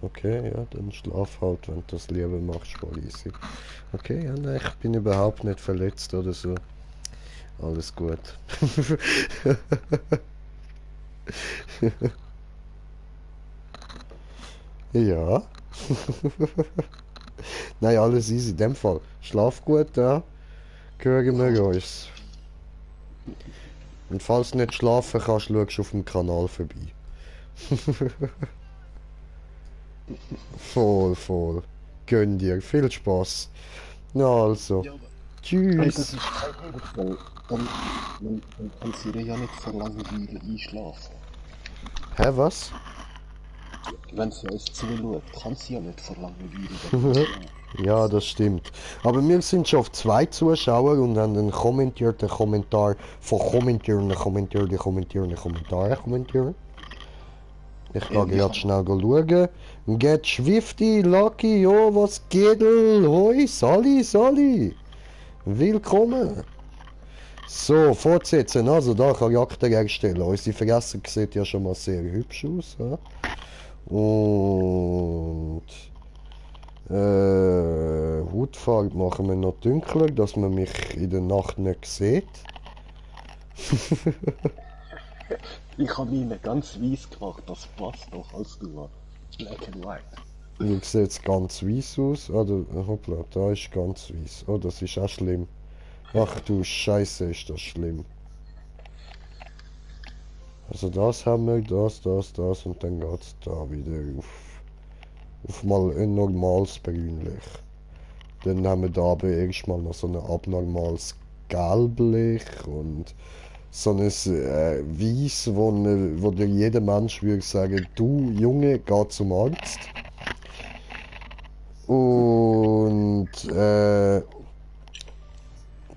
Okay, ja, dann schlaf halt, wenn du das lieber machst, voll easy. Okay, ja, nein, ich bin überhaupt nicht verletzt oder so. Alles gut. Ja. Nein, alles easy, in dem Fall. Schlaf gut, ja. Hören wir uns. Und falls du nicht schlafen kannst, schaust du auf dem Kanal vorbei. Voll, voll. Gönn dir. Viel Spaß. Ja, also. Ja, aber hey, das Tschüss. ist kein Ernstfall. Dann kann sie ja nicht vor Langeweile einschlafen. Hä, was? Wenn sie uns zuschaut, kann sie ja nicht vor Langeweile dann einschlafen. Ja, das stimmt. Aber wir sind schon auf 2 Zuschauer und haben einen kommentierten Kommentar von kommentieren. Ich gehe Wie gerade kann schnell schauen. Get Swifty, Lucky, jo, was geht? Hoi, Sali. Willkommen. So, fortsetzen. Also, da Charakter erstellen. Unsere Fresse sieht ja schon mal sehr hübsch aus. Ja? Und Hautfarbe machen wir noch dunkler, dass man mich in der Nacht nicht sieht. Ich habe meine ganz weiss gemacht, das passt doch als du. Black and white. Wie sieht es ganz weiß aus? Ah, da, hoppla, da ist ganz weiß. Oh, das ist auch schlimm. Ach du Scheiße, ist das schlimm. Also das haben wir, das und dann geht's da wieder auf mal ein normales Brünlich. Dann haben wir da aber erstmal noch so ein abnormales Gelblich und so ein Weiß, wo dir jeder Mensch würde sagen, du Junge, geh zum Arzt. Und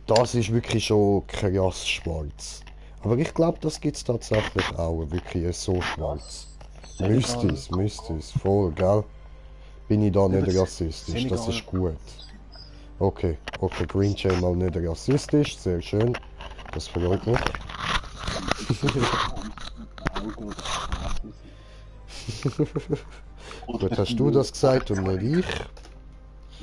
das ist wirklich schon krass schwarz. Aber ich glaube, das gibt es tatsächlich auch, wirklich so schwarz. Senegal, Müsste Kongo. es, voll, gell? Bin ich da Eben nicht rassistisch, das Senegal, ist gut. Kongo. Okay, Green Jay mal nicht rassistisch, sehr schön. Das freut mich. Augen oder Strafen sind. Gut, Oder hast du nur das gesagt und nicht ich?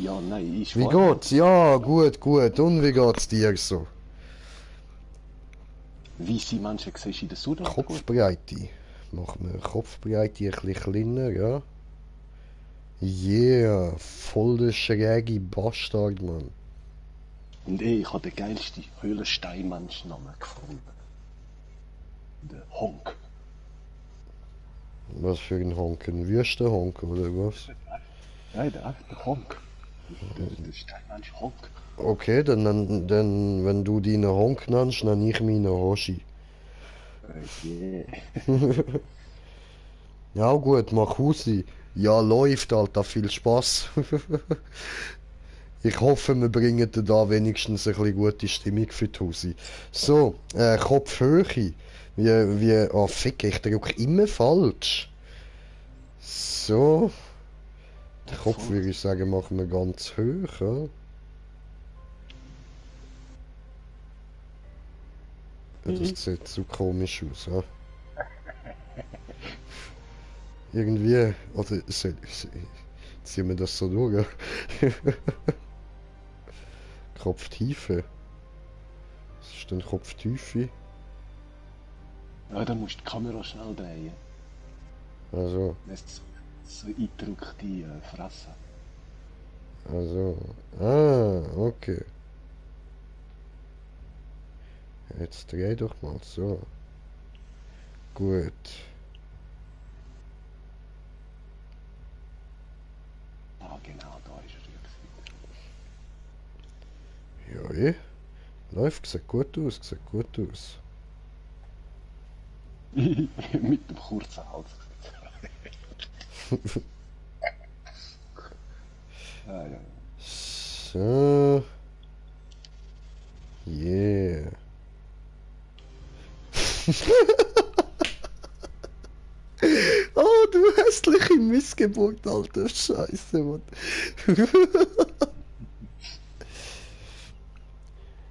Ja, nein, ich Wie war halt. geht's? Ja, gut. Und wie geht's dir so? Weiße Menschen siehst du in der Südwelt gut. Kopfbreite. Machen wir Kopfbreite ein bisschen kleiner, ja? Yeah, voll der schräge Bastard, Mann. Und ich habe den geilsten Höhlensteinmenschnamen gefunden. Der Honk. Was für ein Honk? Ein Wüstenhonk oder was? Nein, der echte Honk. Der Steinmensch Honk. Okay, dann wenn du deinen Honk nennst, nenne ich meinen Hoshi. Yeah. Ja gut, mach Husi. Ja, läuft, Alter, viel Spaß. Ich hoffe, wir bringen dir da wenigstens ein bisschen gute Stimmung für die Husi. So, Kopfhöhe. Oh fick, ich drücke immer falsch. So, den Kopf würde ich sagen, machen wir ganz hoch, ja? Ja, das sieht so komisch aus, ja? Irgendwie, oder ziehen wir das so durch, ja? Kopftiefe. Was ist denn Kopftiefe? Ja, dann musst du die Kamera schnell drehen. Also, Das ist so eingedrückte Fresse. also. Ah, okay. Jetzt dreh doch mal so. Gut. Ah, genau, da ist er. Ja, läuft, sieht gut aus, sieht gut aus. Mit dem kurzen Hals. Ah, ja. So. Yeah. Oh, du hässliche Missgeburt, alter Scheiße, Mann.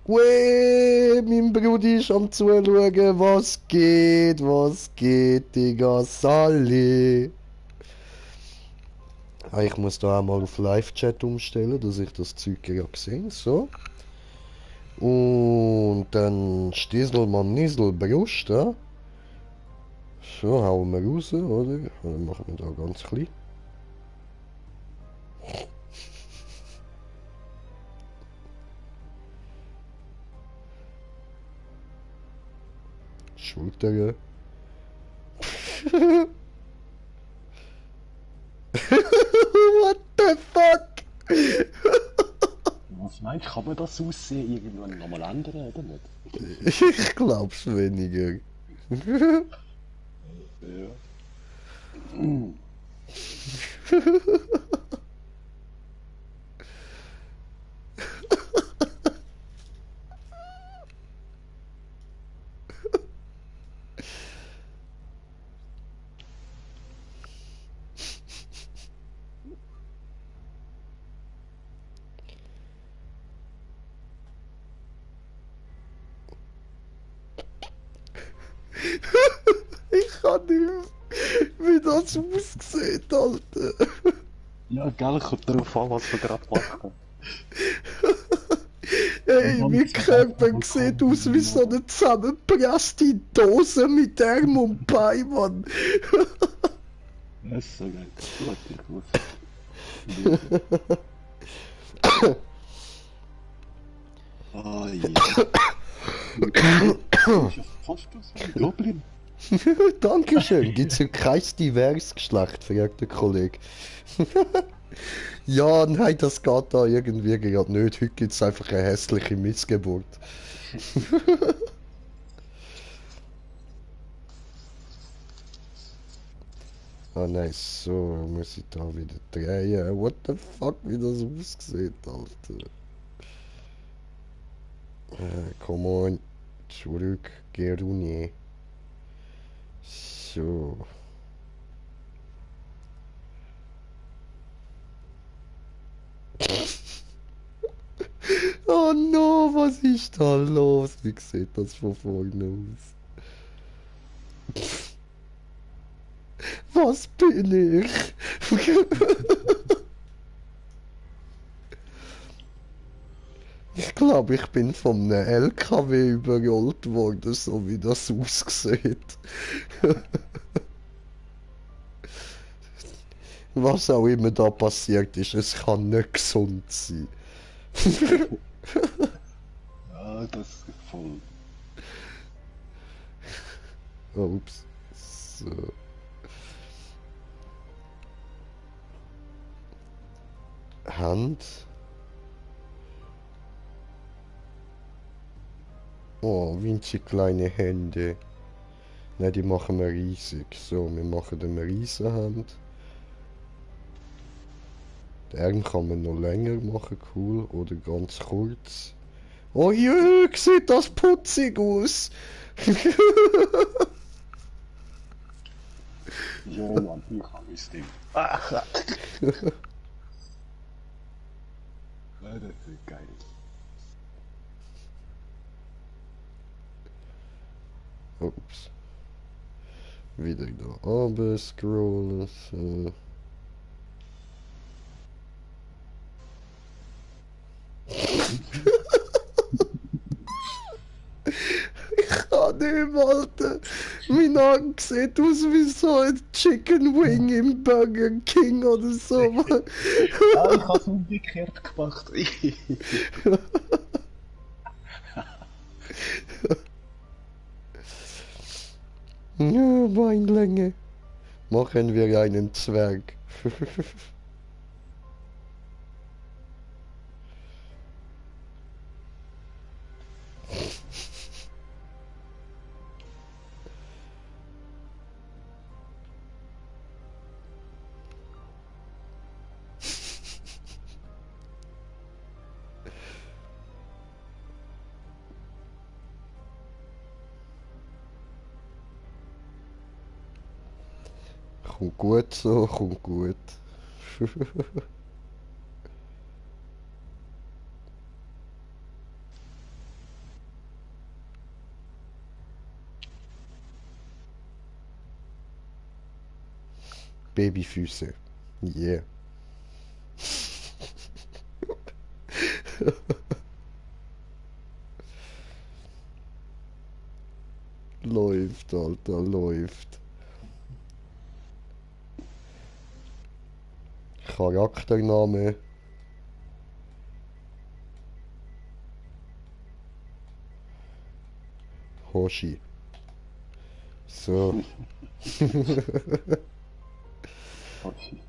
Weh, mein Bruder ist am Zuschauen. Was geht, Digga, Sally? Ah, ich muss da einmal auf Live-Chat umstellen, dass ich das Zeug ja sehe. So. Und dann Stiesel, Mannisel, Brust, ja. So, hauen wir raus, oder? Dann machen wir da ganz klein. Schultern. What the fuck? Was meinst du, kann man das Aussehen irgendwann nochmal ändern, oder nicht? Ich glaub's weniger. Ja. Ich kann nicht mehr, wie das aussieht, Alter. Ja, gell, kommt drauf an, was wir gerade machen. Hey, mein Körper sieht aus wie so eine zusammengepresste Dose mit Arm und Bein, Mann. Das ist so geil. Gut, ich muss. Oh je. Ich hab fast so ein Goblin. Dankeschön. Gibt's ja kein diverses Geschlecht, fragt der Kollege. Ja, nein, das geht da irgendwie gerade nicht. Heute gibt's einfach eine hässliche Missgeburt. Ah nein, so muss ich da wieder drehen. What the fuck, wie das aussieht, Alter. Come on. Zurück, Geruni. So. Oh no, was ist da los? Wie sieht das von vorne aus? Was bin ich? Ich glaube, ich bin von einem LKW überrollt worden, so wie das aussieht. Was auch immer da passiert ist, es kann nicht gesund sein. Ja, das ist voll. Ups. So. Hand. Oh, winzig kleine Hände. Nein, die machen wir riesig. So, wir machen eine Riesenhand. Den Arm kann man noch länger machen, cool. Oder ganz kurz. Oh jö, sieht das putzig aus. Ja, Mann, ich hab mein Ding. Ach, ja, das ist geil. Ups. Wieder da runter scrollen. So. Ich kann nicht mehr, Alter. Mein Arm sieht aus wie so ein Chicken Wing im Burger King oder so. Ja, ich hab's umgekehrt gemacht. Ja, Beinlänge. Machen wir einen Zwerg. Kommt gut so, kommt gut. Babyfüße. Yeah. Läuft, Alter, läuft. Charaktername. Hoshi. So. Okay.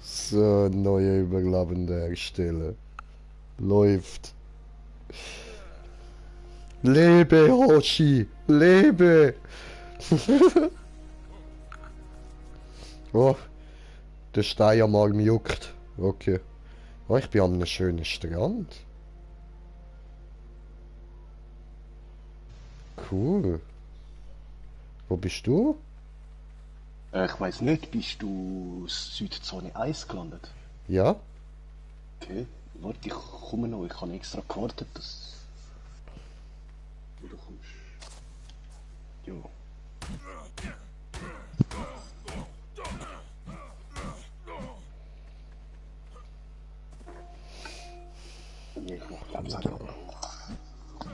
So, neue Überlebende erstellen. Läuft. Lebe, Hoshi! Lebe! Oh, der Steiermark juckt. Okay. Oh, ich bin an einem schönen Strand. Cool. Wo bist du? Ich weiß nicht, bist du Südzone 1 gelandet? Ja? Okay, warte, ich komme noch. Ich habe extra gewartet, dass du kommst. Jo. Ich mach langsam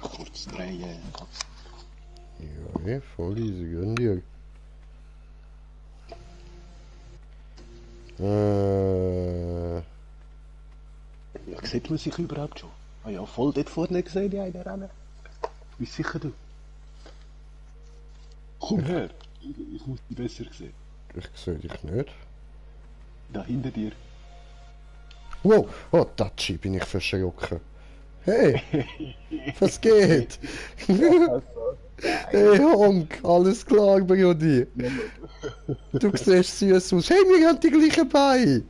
kurz drehen. Ja, eh, voll easy, gönn dir. Ja, sieht man sich überhaupt schon? Ah ja, voll dort vorne gesehen, die eine Rennen. Wie sicher du? Komm her! Ich muss dich besser sehen. Ich sehe dich nicht. Da hinter dir. Wow, oh, Tatschi, bin ich verschrocken. Hey, was geht? Hey, Honk, alles klar, Brudi? Du siehst süß aus. Hey, wir haben die gleichen Beine.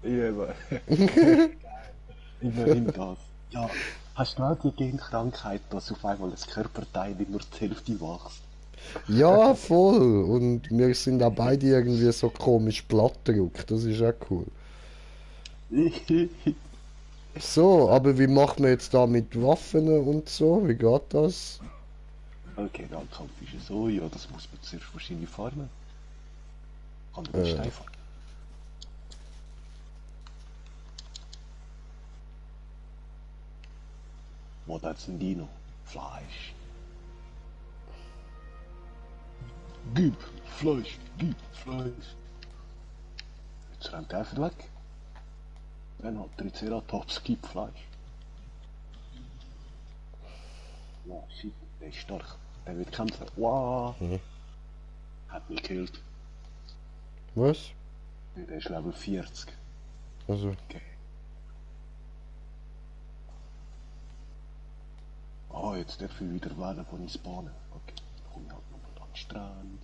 Ja, aber immerhin das. Ja, hast du auch die Genkrankheit, dass auf einmal das Körperteil nur die Hälfte wächst? Ja, voll. Und wir sind auch beide irgendwie so komisch plattgedruckt. Das ist auch cool. So, aber wie macht man jetzt da mit Waffen und so? Wie geht das? Okay, Nahkampf ist ja so, ja, das muss man zuerst wahrscheinlich farmen. Kann man den Äh, Stein farmen? Was hat's ein Dino? Fleisch. Gib Fleisch, gib Fleisch. Jetzt rennt er einfach weg. Dann hat Triceratops, gib Fleisch. Wow, shit, der ist stark. Der wird kämpfen. Wow. Hat mich gekillt. Was? Der ist Level 40. Also, Okay. Ah, jetzt darf ich wieder wählen, wo ich spawne. Okay, dann komme ich halt nochmal an den Strand.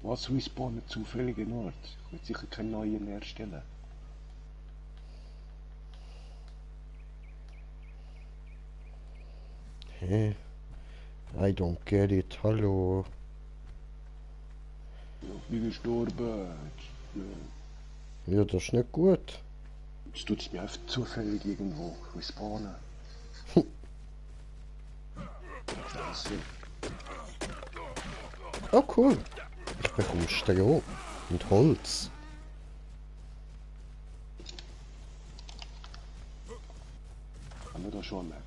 Was respawnen zufälligen Ort? Ich will sicher keinen neuen erstellen. hä? I don't get it. Hallo. Ja, ich bin gestorben. Ja. Ja, das ist nicht gut. Jetzt tut es mir einfach zufällig irgendwo respawnen. Also, Oh, cool. Ich bekomme Stroh und Holz. haben wir da schon eine Map?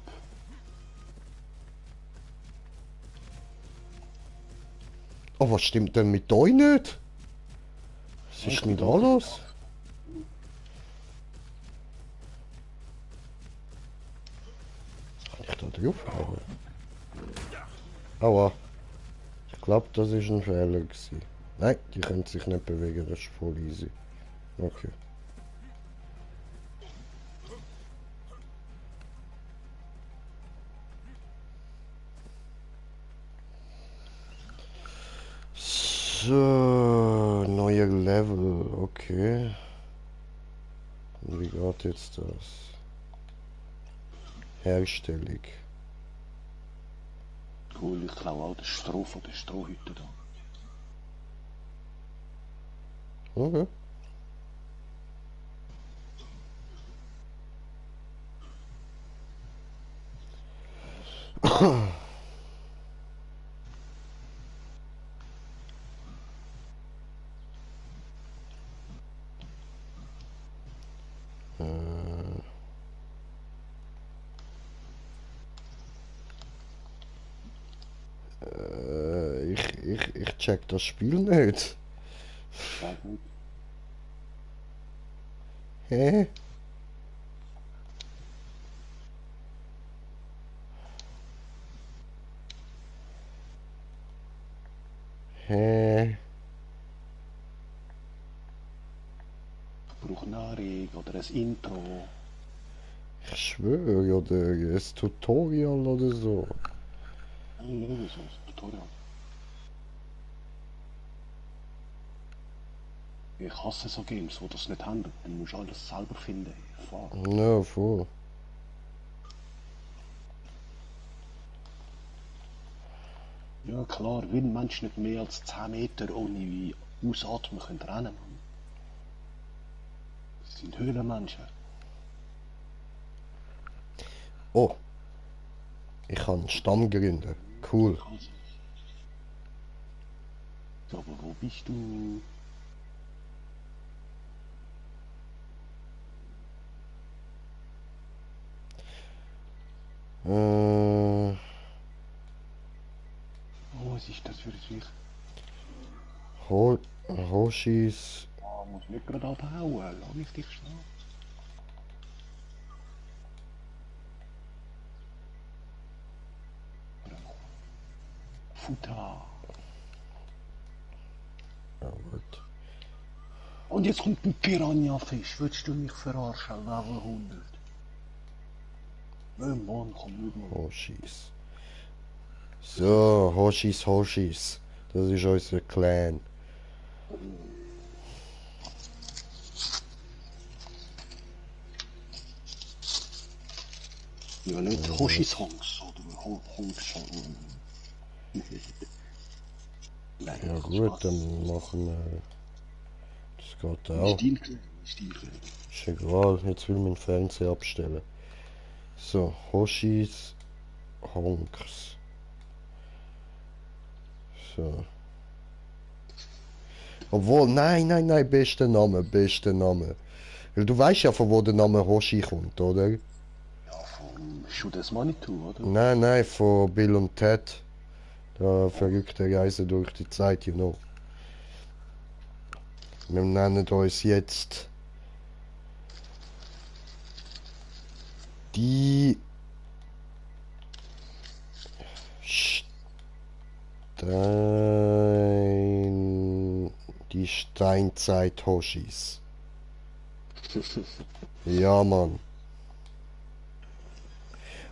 Oh, was stimmt denn mit euch nicht? Was ist denn da los? Kann ich da draufhauen? Aua. Ich glaube, das ist ein Fehler gewesen. Nein, die können sich nicht bewegen, das ist voll easy. Okay. So, neuer Level, okay. Und wie geht jetzt das? Herstellung. Cool, ich klaue auch den Stroh von der Strohhütte da. Okay. Ich check das Spiel nicht. Sag nicht. Hä? Hä? Ich brauche Nahrung oder ein Intro. Ich schwöre, oder ein Tutorial oder so. Nein, so ein Tutorial. Ich hasse so Games, wo das nicht haben. Du musst alles selber finden. Fuck. Ja, voll. Ja klar, wenn ein Mensch nicht mehr als 10 Meter ohne Ausatmen können rennen kann. Das sind Höhlenmenschen. Oh, ich kann einen Stamm gründen. Cool. Ja, aber wo bist du? Äh, Oh, was ist das für ein Viech? Hoshis. Ah, muss nicht gerade abhauen. Lass mich dich schnell. Futter. Ja, gut. Und jetzt kommt ein Piranha-Fisch. Willst du mich verarschen? Level 100. Nein, Mann, komm nicht mal. Hoshis. So, Hoshis. Das ist unser Clan. Ja, nicht Hoshi-Songs oder Honk-Songs. Nein, Ja gut, dann machen wir... Das geht auch. Stilclan. Ist egal, jetzt will ich meinen Fernseher abstellen. So, Hoshis Honks. So. Obwohl, nein, bester Name. Weil du weißt ja, von wo der Name Hoshi kommt, oder? Ja, vom Shoot as Manitou, oder? Nein, von Bill und Ted. Da verrückte Reise durch die Zeit, you know. Wir nennen uns jetzt die die Steinzeit Hoshis. Ja, Mann.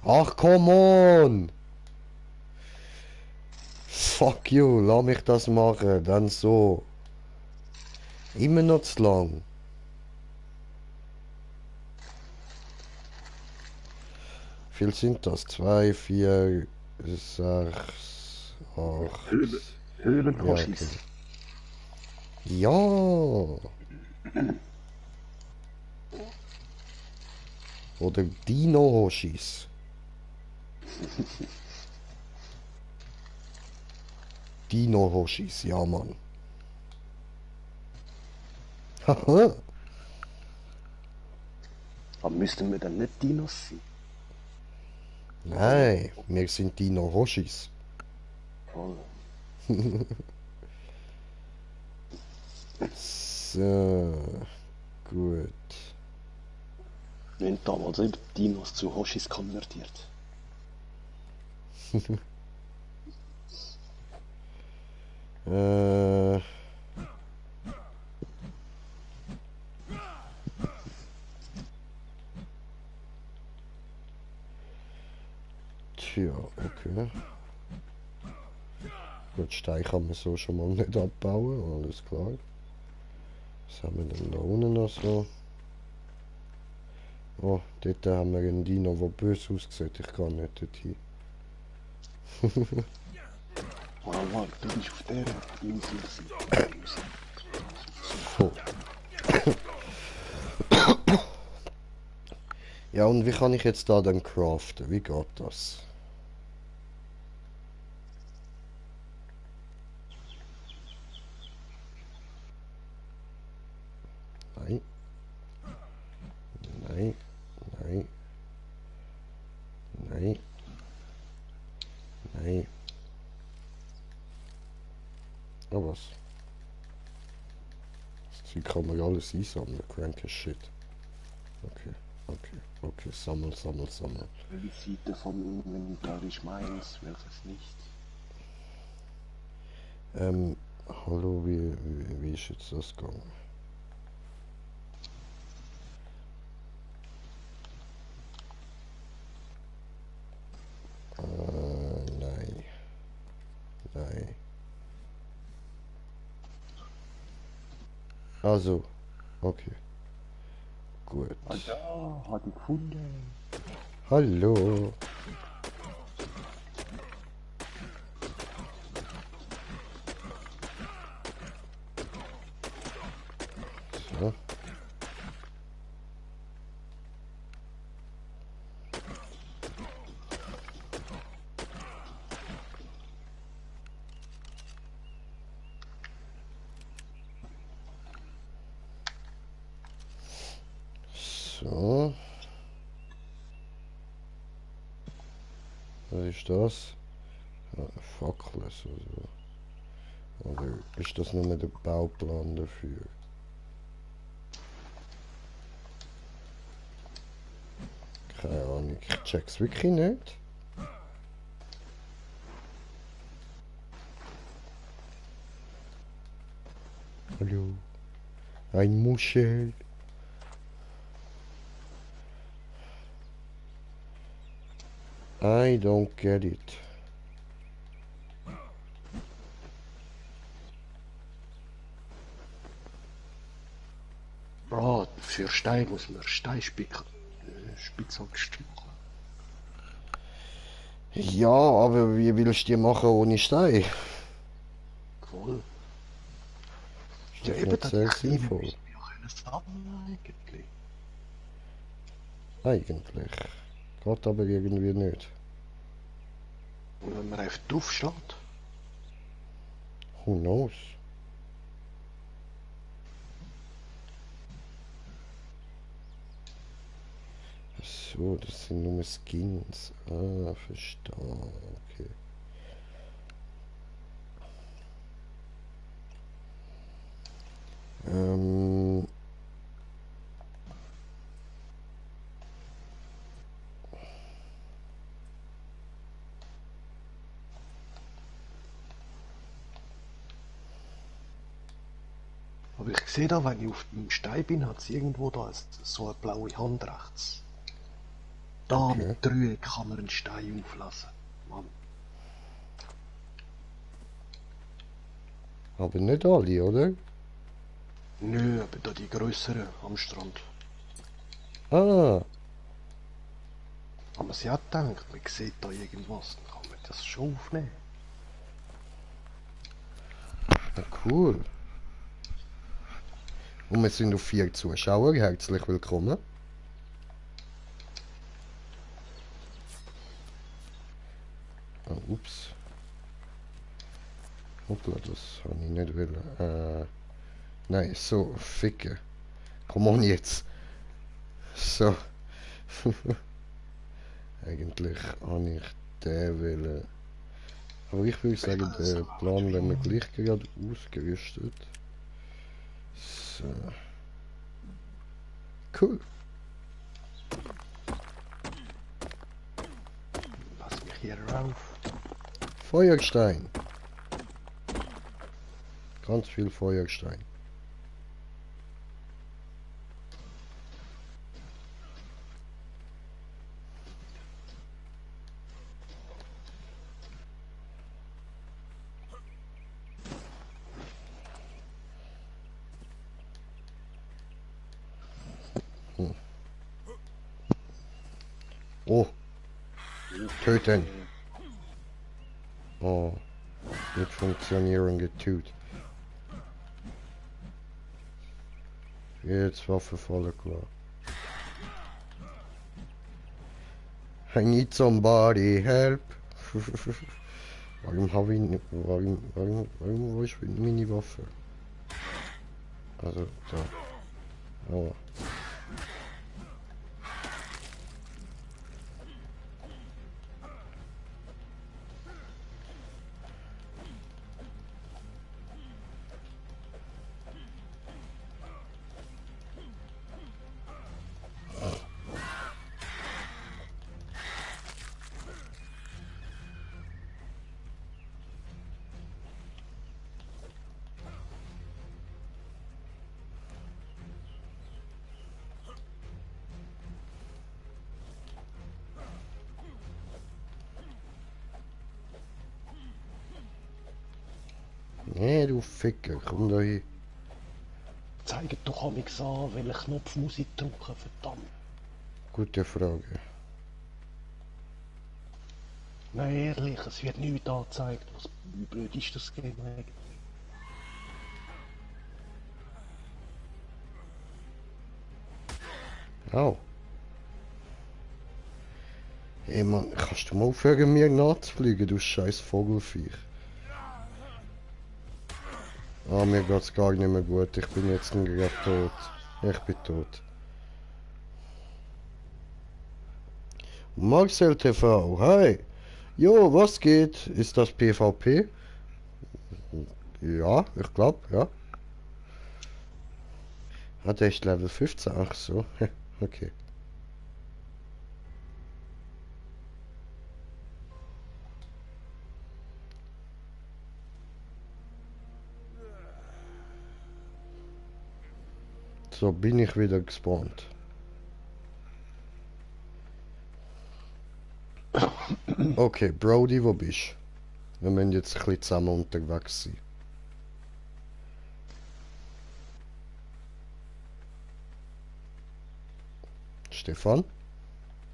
Ach, come on! Fuck you, lass mich das machen, dann so. Immer noch zu lang. Wie viel sind das? 2, 4, 6, 8. Höhlenhoshis. Ja, okay. Ja. Oder Dino-Hoshis. Dino-Hoshis, ja, Mann. Haha. Aber müssten wir dann nicht Dinos sein? Nein, wir sind Dino-Hoshis. Voll. So, gut. Wir haben damals eben Dinos zu Hoshis konvertiert. Tja, okay. Gut, Stein kann man so schon mal nicht abbauen, alles klar. Was haben wir denn da unten noch so? Oh, dort haben wir einen Dino, der böse aussieht. Ich kann nicht dorthin. Wow, du bist auf der Insel. Oh. Ja, und wie kann ich jetzt da dann craften? Wie geht das? Wie kann man alles einsammeln? Cranker Shit. Okay. Sammel. Welche Seite vom Inventar ist meins, welches nicht? Hallo, wie ist jetzt das gegangen? Nein. Also, okay. Gut. Ah ja, hat ich gefunden. Hallo. So. So. Was ist das? Ja, eine Fackel oder so. Oder ist das nur der Bauplan dafür? Keine Ahnung, ich check's wirklich nicht. Hallo. Ein Muschel. I don't get it. Bro, für Stein muss man Steinspitzhacke stellen. Ja, aber wie willst du die machen ohne Stein? Voll. Ist Ja, doch eben, nicht das sehr die Kleinen sinnvoll. müssen wir auch können sammeln eigentlich. Eigentlich. Geht aber irgendwie nicht. Und wenn man einfach draufsteht, Who knows? So, das sind nur Skins. Ah, verstehe. Okay. Ähm, aber ich sehe da, wenn ich auf dem Stein bin, hat es irgendwo da so eine blaue Hand rechts. Da mit okay. Dreieck kann man einen Stein auflassen. Mann, Aber nicht alle, oder? nö, aber da die größeren am Strand. Ah, Aber sie hat gedacht, man sieht da irgendwas, dann kann man das schon aufnehmen. ja, cool. Und wir sind auf 4 Zuschauer. Herzlich willkommen. Ah, ups. Hoppla, das habe ich nicht wollen. Nein, so, ficken. Komm on jetzt. So. Eigentlich habe ich den wollen. Aber ich würde sagen, der Plan wenn wir gleich gerade ausgerüstet. So. Cool. Lass mich hier rauf. Feuerstein. Ganz viel Feuerstein. Oh, töten. Oh, nicht funktionierende Tut. Jetzt Waffe voller klar. I need somebody help. Warum habe ich nicht, wo ist meine Waffe? Also, da. Aua. Hey, du Ficker, komm da hin. Zeigt doch amix an, welchen Knopf muss ich drücken, verdammt. Gute Frage. Nein, ehrlich, es wird nichts angezeigt. Wie blöd ist das Game eigentlich? Au. Hey Mann, kannst du mal aufhören, mir nachzufliegen, du scheiß Vogelfiech? Ah, mir geht's gar nicht mehr gut. Ich bin jetzt gerade tot. Ich bin tot. Marcel TV, hi! Jo, was geht? Ist das PvP? Ja, ich glaube, ja. Hat echt Level 15? Ach so. Okay. So bin ich wieder gespawnt. Okay, Brody, wo bist du? Wir müssen jetzt ein bisschen zusammen unterwegs sein. Stefan?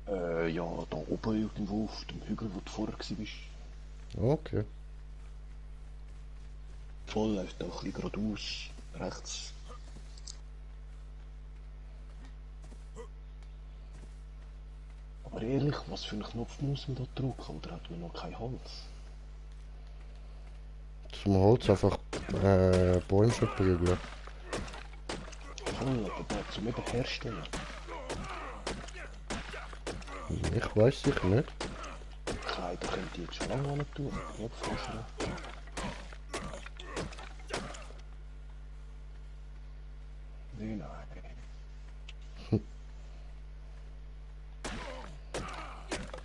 Ja, da oben irgendwo auf dem Hügel, wo du vorher warst. Okay. Voll, läuft da ein bisschen geradeaus, rechts. Aber ehrlich, was für einen Knopf muss man da drücken? Oder hat man noch kein Holz? Zum Holz einfach Bäume verprügeln. Voll, aber da zum eben herstellen. Ich weiß ich nicht. Kleider könnte ich jetzt schon lange nicht tun. Knopf löschen. Nein.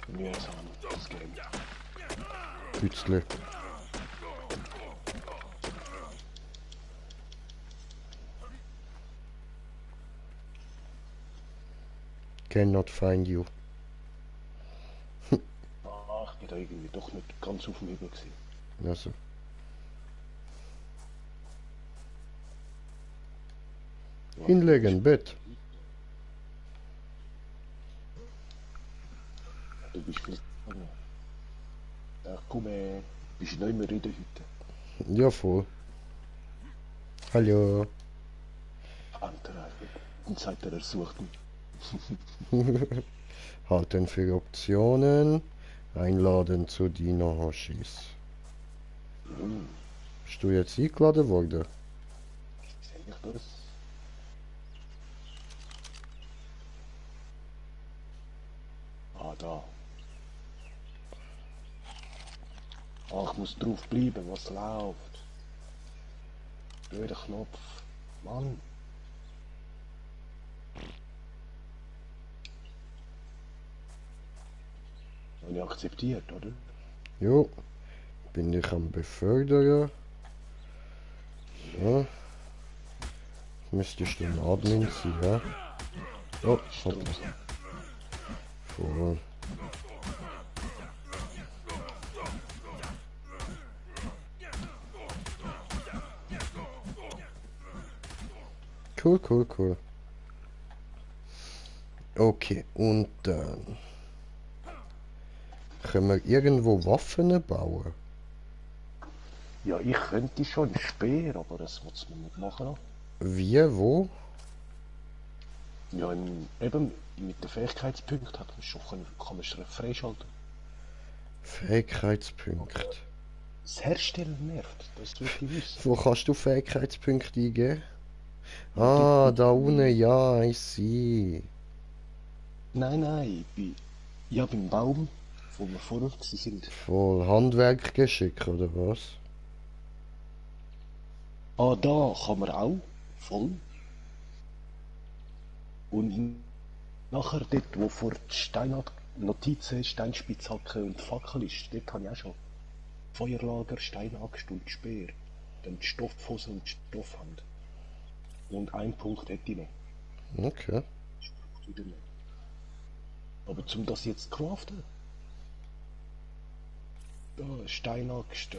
Mühsam, das Game. Bützle. Cannot find you. Ach, ich bin da irgendwie doch nicht ganz auf dem Hügel gewesen. Also. Ja, Hinlegen, Bett. du bist viel. Ach komm, bist du nicht mehr in der Hütte? Ja, voll. Hallo. Andere, dann sagt er sucht mich. Halten für Optionen. Einladen zu Dino Hoshis. Bist du jetzt eingeladen worden? Sehe ich das? Ah, da. Ah, ich muss drauf bleiben, was läuft. Blöder Knopf. Mann. Habe ich akzeptiert, oder? Jo. Bin ich am Befördern. So. Müsstest du ein Admin sein, ja? Oh, hoppla. Voll. Cool, cool, cool. Okay, und dann können wir irgendwo Waffen bauen? Ja, ich könnte schon einen Speer, aber das muss man nicht machen. Wie, wo? Ja, eben mit den Fähigkeitspunkten hat man schon, kann man schon freischalten. Fähigkeitspunkte. Das Herstellen nervt, das will ich wissen. Wo kannst du Fähigkeitspunkte eingeben? Ja, Ah, da unten, ja, ich sehe. nein, ja, beim Baum, wo wir vorher sind. Voll Handwerkgeschick, oder was? Ah, da kann man auch, voll. Und nachher dort, wo vor die Notizen, Steinspitzhacke und Fackel ist, dort habe ich auch schon Feuerlager, Steinaxt und Speer. Dann die Stoffhose und die Stoffhand. Und ein Punkt hätte ich noch. Okay. Wieder nicht. Aber zum das jetzt craften, da Steinaxt,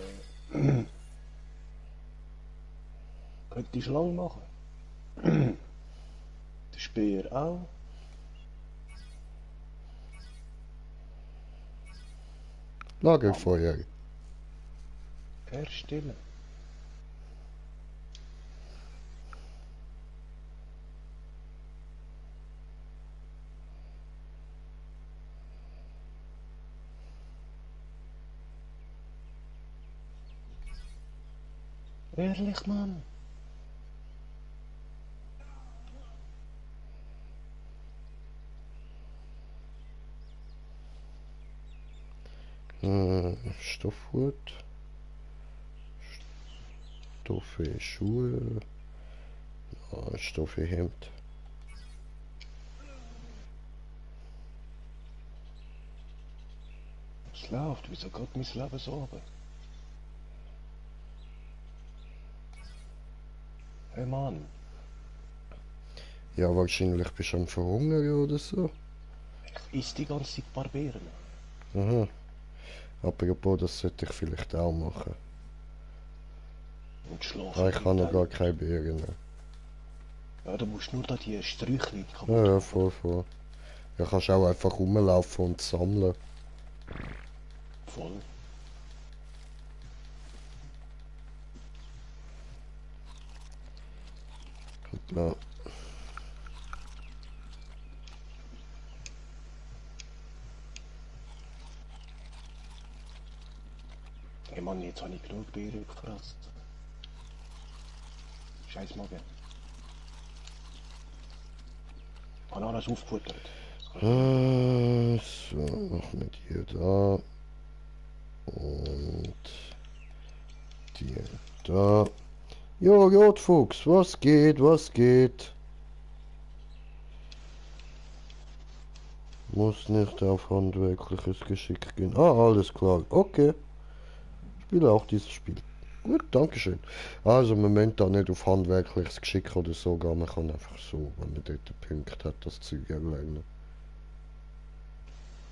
Könntest du lang machen. Der Speer auch. Lagerfeuer. Herstellen. Ehrlich, Mann. Stoffhut. Stoffe Schuhe. Stoffe Hemd. Es läuft, wieso geht mein Leben so runter? Hey Mann, Ja, wahrscheinlich bist du am Verhungern oder so. ich iss die ganze Zeit Barbaren. Aha. Apropos, das sollte ich vielleicht auch machen. Und Ah, schlafen ich habe noch gar bringt keine Beeren. Ja, du musst nur da die Sträuchchen Ja, kaputt ja, machen. voll, voll. Ja, kannst auch einfach rumlaufen und sammeln. Voll. Ja. Hey Mann, jetzt habe ich genug Beeren gefressen. Scheiß Magen. Ich habe alles aufgefuttert. So, noch mit hier da. Und die da. Jo, Rotfuchs, was geht, was geht? Muss nicht auf handwerkliches Geschick gehen. Ah, alles klar. Okay. Spiele auch dieses Spiel. Gut, dankeschön. Also, man muss da nicht auf handwerkliches Geschick oder so gehen. Man kann einfach so, wenn man dort einen Punkt hat, das Zeug erlernen.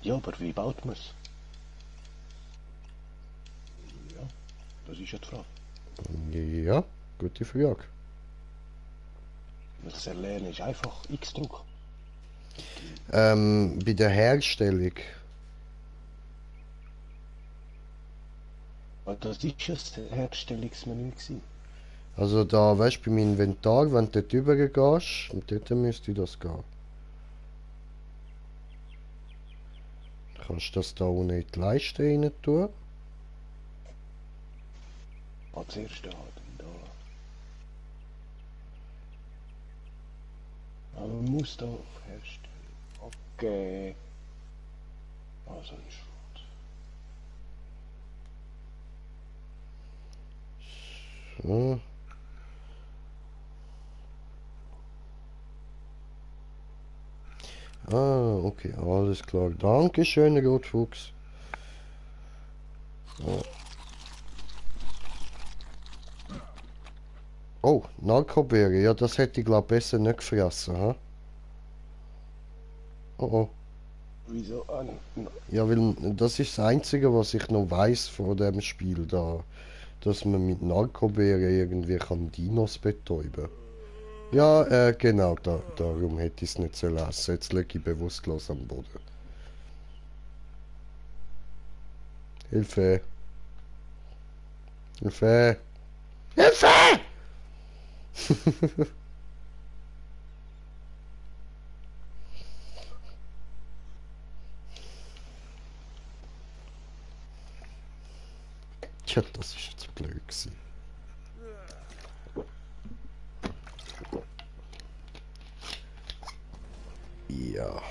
Ja, aber wie baut man es? Ja, das ist ja die Frage. Ja, gute Frage. Weil das Erlernen ist einfach X-Druck. Bei der Herstellung. Das ist ja das Herstellungsmenü gewesen. Also da, weißt du, beim Inventar, wenn du dort drüber gehst, und dort müsste das gehen. Du kannst das da unten in die Leiste rein tun. Als erste halt. Da. Aber man muss da auf Herstellen. Okay. Also ist gut. So. Ah, okay, alles klar. Dankeschön, Rotfuchs. Ja. Oh, Narkobeere. Ja, das hätte ich glaube besser nicht gefressen, ha? Oh oh. Wieso? Ja, weil das ist das Einzige, was ich noch weiß von dem Spiel da. Dass man mit Narkobeeren irgendwie kann Dinos betäuben. Ja, genau, darum hätte ich es nicht so lassen. Jetzt liege ich bewusstlos am Boden. Hilfe! Hilfe! Hilfe! Tja, das ist jetzt blöd gewesen. Ja.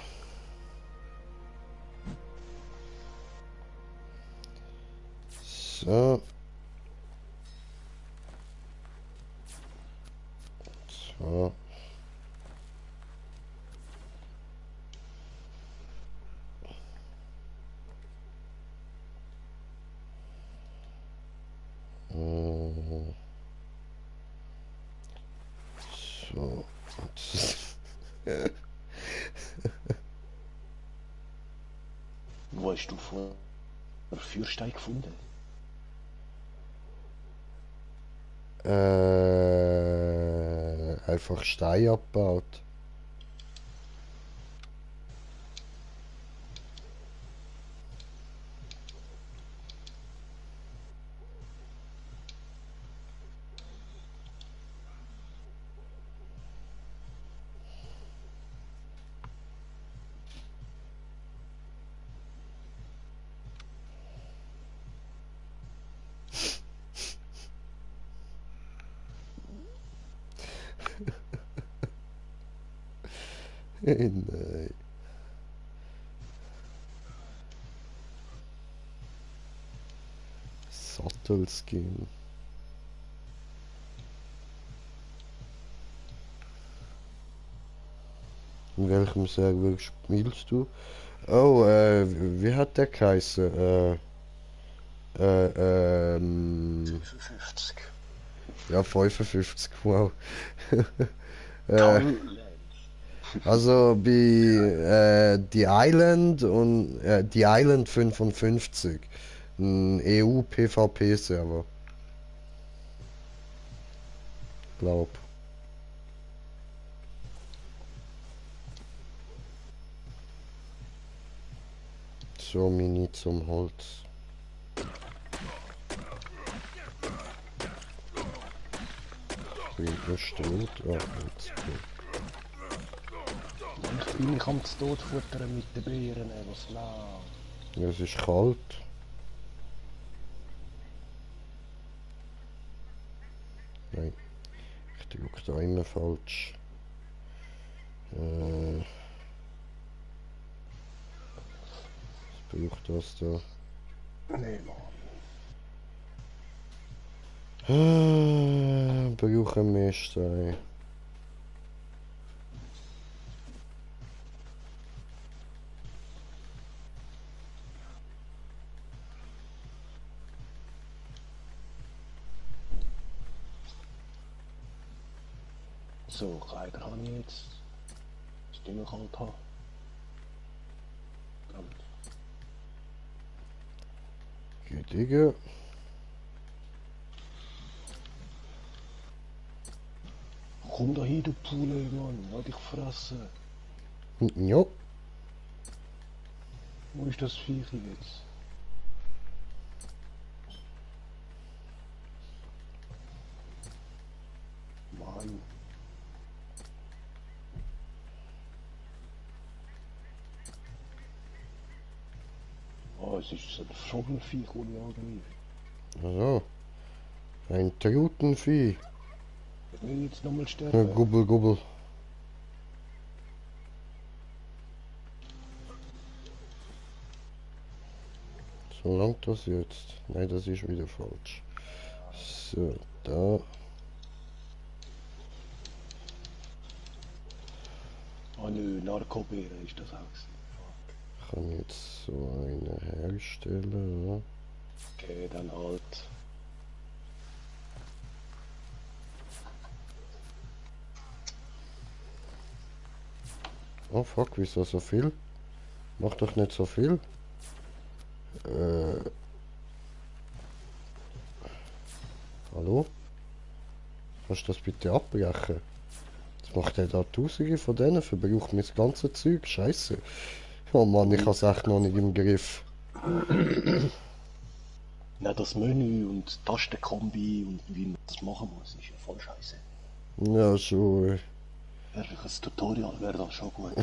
So. So. Mm. So. Wo hast du vor Feuerstein gefunden? ？ . 。 . 。 . 。 . 。 . 。 . 。 . 。 . 。 . 。 . 。 . 。 . 。 . 。 . 。 . 。 . 。 . 。 . 。 . 。 . 。 . 。 . 。 . 。 . 。 . 。 . 。 . 。 . 。einfach Steine abgebaut. Nein. Sattelskin. In welchem Server spielst du? Oh, wie hat der geheißen? 55. Ja, 55, wow. äh, Toll. also bei The Island und The Island 55. Ein EU-PvP-Server. Glaub. So, Mini zum Holz. Bringt mir Stroh. Ah, jetzt gut. Ich bin mich am zu Tod futtern mit den Beeren, was la. Ja, es ist kalt. Nein, ich drücke da immer falsch. Was braucht das da? Nee, Mann. Brauchen mehr Steine. So, Kleider habe ich jetzt. Stimme kalt haben. Gut, Digga. Komm da hin, du Pule, Mann. Lass dich fressen. Ja, Wo ist das Viech jetzt? Mann. Oh, es ist so ein Vogelviech, das ich angreife. also. Ein Trutenvieh. Ich will jetzt nochmal Ja, sterben. Gubbel, Gubbel. So langt das jetzt. Nein, das ist wieder falsch. So, da. Oh nö, Narkobeere ist das auch gewesen. Kann jetzt so eine herstellen. Ja. Okay, dann halt. Oh fuck, wieso so viel? Mach doch nicht so viel. Hallo? Kannst du das bitte abbrechen? Jetzt macht er da tausende von denen, verbraucht mir das ganze Zeug. Scheiße. Oh Mann, ich hab's echt noch nicht im Griff. Na, das Menü und Tastenkombi und wie man das machen muss, ist ja voll scheiße. Ja, schon. Wirklich, ein Tutorial wäre das schon gut.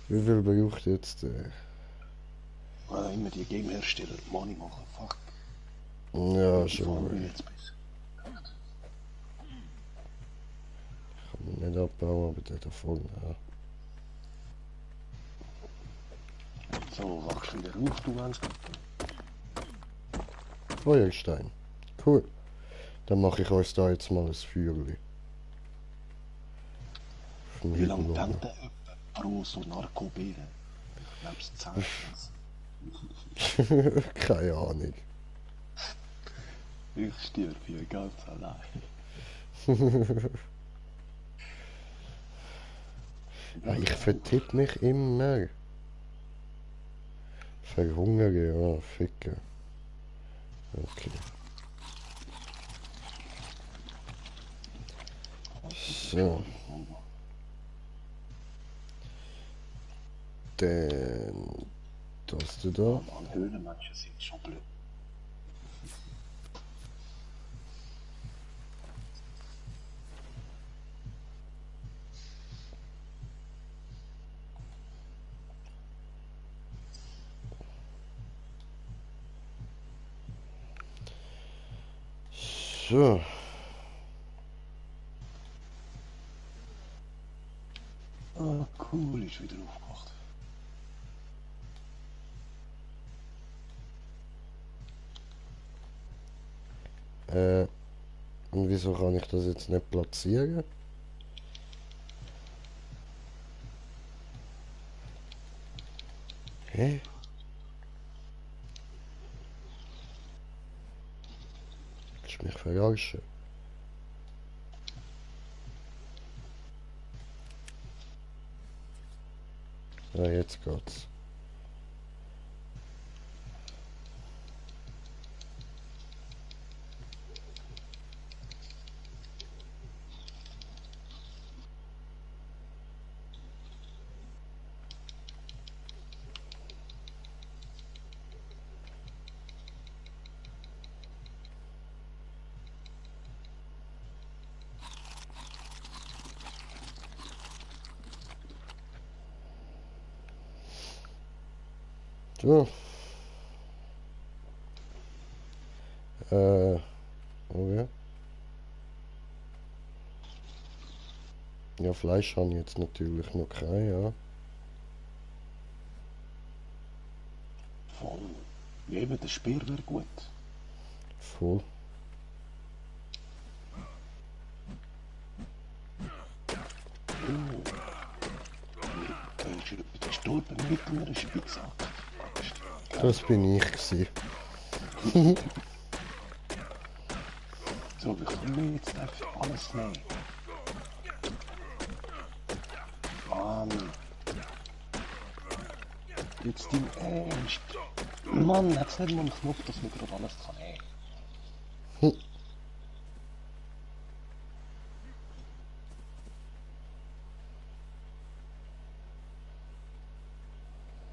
Wie viel braucht jetzt? Weil immer die Game-Hersteller Money machen. Fuck. Ja, Die fahren schon. mir jetzt besser. Kann man nicht abbauen, aber der davon, ja. So, wachst wieder auf, du meinst. Feuerstein. Cool. Dann mache ich uns da jetzt mal ein Feuerli. Vom Wie lange Hügel oben. denkt der etwa pro so Narkobeere? Ich glaube, es zählt das. Keine Ahnung. Ich stirb hier ganz allein. Ja, ich vertippe mich immer. Verhungere, ja, ficke. Okay. So. Dann das du da. Mann, Höhlenmenschen sind schon blöd. So. Ah, cool, ist wieder aufgewacht. Und wieso kann ich das jetzt nicht platzieren? Hä? Willst du mich verarschen? Ja, jetzt geht's. So. Okay. Ja, Fleisch habe ich jetzt natürlich noch kein, ja. Voll. Ja, eben, der Speer wäre gut. Voll. Da ist jemand gestorben mit einer Spitzhacke. Das bin ich gewesen. So, wir können jetzt einfach alles nehmen. Mann. Jetzt dein Ernst. Mann, hat's nicht mal einen Knopf, dass man gerade alles kann nehmen.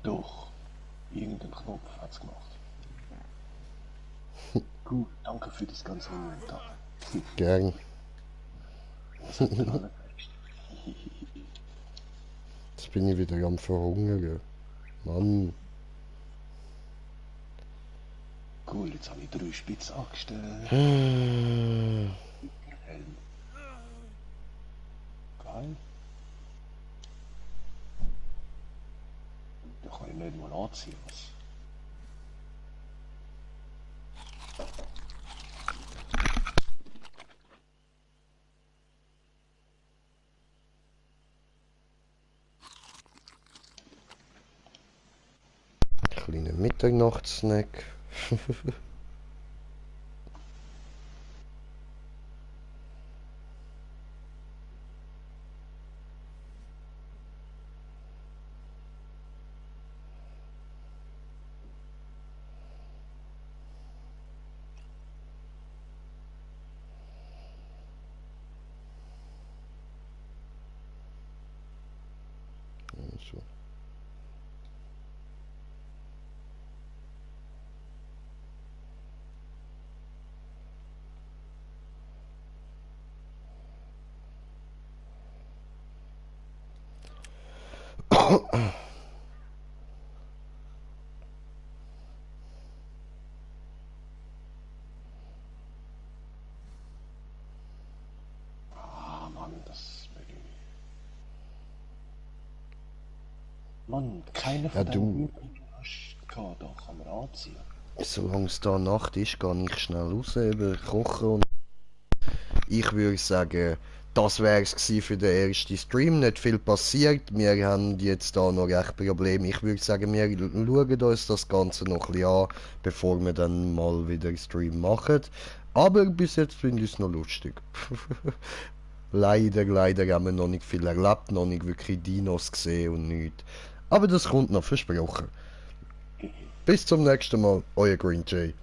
Doch. Irgendein Knopf hat's gemacht. Gut, danke für das ganze Inventar. Gern. Was hat denn alle fest? Jetzt bin ich wieder am Verhungern. Mann. Cool, jetzt habe ich 3 Spitzaxten. Hm. Helm. Geil. Da kann ich nicht mal anziehen. Was? Kleiner Mitternachtssnack. So. Ah, Mann, das Menü. Mann, keiner Ja, von du. deinen Übungen, die du hast gehabt, da kann man anziehen. Solange es da Nacht ist, gehe ich schnell raus, eben kochen und ich würde sagen, das wäre es für den ersten Stream. Nicht viel passiert. Wir haben jetzt da noch recht Probleme. Ich würde sagen, wir schauen uns das Ganze noch ein bisschen an, bevor wir dann mal wieder einen Stream machen. Aber bis jetzt finde ich es noch lustig. Leider haben wir noch nicht viel erlebt, noch nicht wirklich Dinos gesehen und nichts. Aber das kommt noch versprochen. Bis zum nächsten Mal, euer Green Jay.